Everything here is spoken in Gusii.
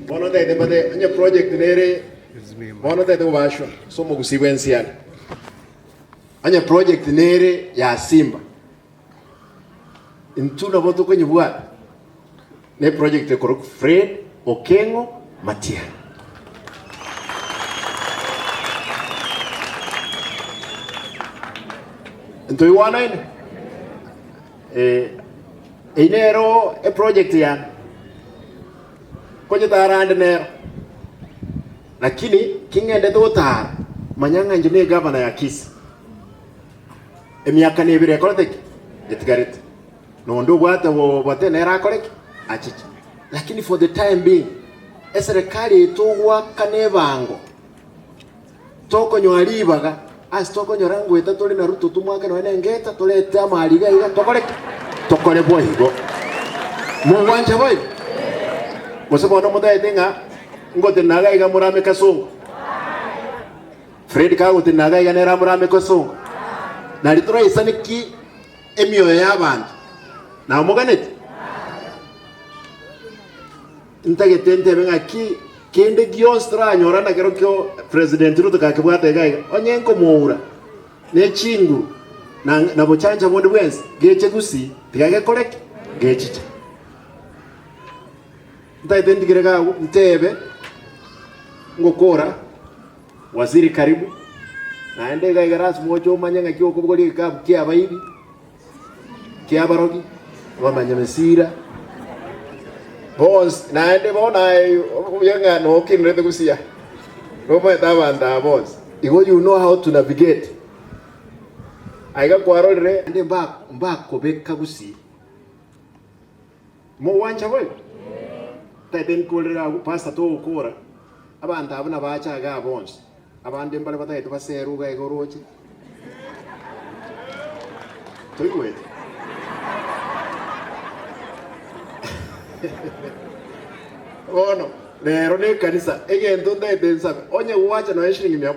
Bono ntaete mbate onye project nere bono ntaete kobashwa ase omogusii bwensiana. Onye project nere ya Simba intwe nabo tokonyebwata ne project ekorokwa Fred Okengo Matiang'i. Ntoigwanaine? Eh, eyio nero eproject yane. Konyetara ande nero. Lakini king'endete gotara, manya ng'a inche negavana ya Kisii. Emiaka nebere ekorete ki? Etigarete. Na onde obwate obote nere akore ki? Achiche. Lakini for the time being, eserekari eye togoakana ebango, tokonyora ribaga ase tokonyora ngoeta tore na Ruto tomwake nonya na engeta torete amari iga iga tokore ki? Tokore boigo. Mogwancha boigo? Gose bono motagete ng'a ngotenena iga iga morame kasongo? Fred kagotenena iga iga nere amorame kasongo? Nari toraisane ki emioyo y'abanto? Namoganeti? Ntagete ntebe ng'aki kende gionsi toranyora na kerokio President Ruto kakebwate iga iga, onye nkomoura ne chinguru na na bochancha bonde bwensi, geche gusii tiga gekore ki? Gechiche. Ntagete ntigere iga agwo ntebe ngokora Waziri karibu, naende iga iga lasima oche omanye ng'aki okobogoria egekabu kia abaibi. Kiabarogi, abamanyamesira, bonsi, naende bono aye obuya ng'a nokinerete gusii nomaete abanto aba bonsi. Igo you know how to navigate. Aiga kwarorire. Naende mbakobeka gusii. Mogwancha boigo? Tagete nkorere agwo pastor togokora, abanto abwo nabache igaa bonsi, abande mbare batagete baserwe iga iga oroche. Toigweti? Bono, rero nekanisa, egento ntagete nsabe, onye gwacha nonya eshilingi mia.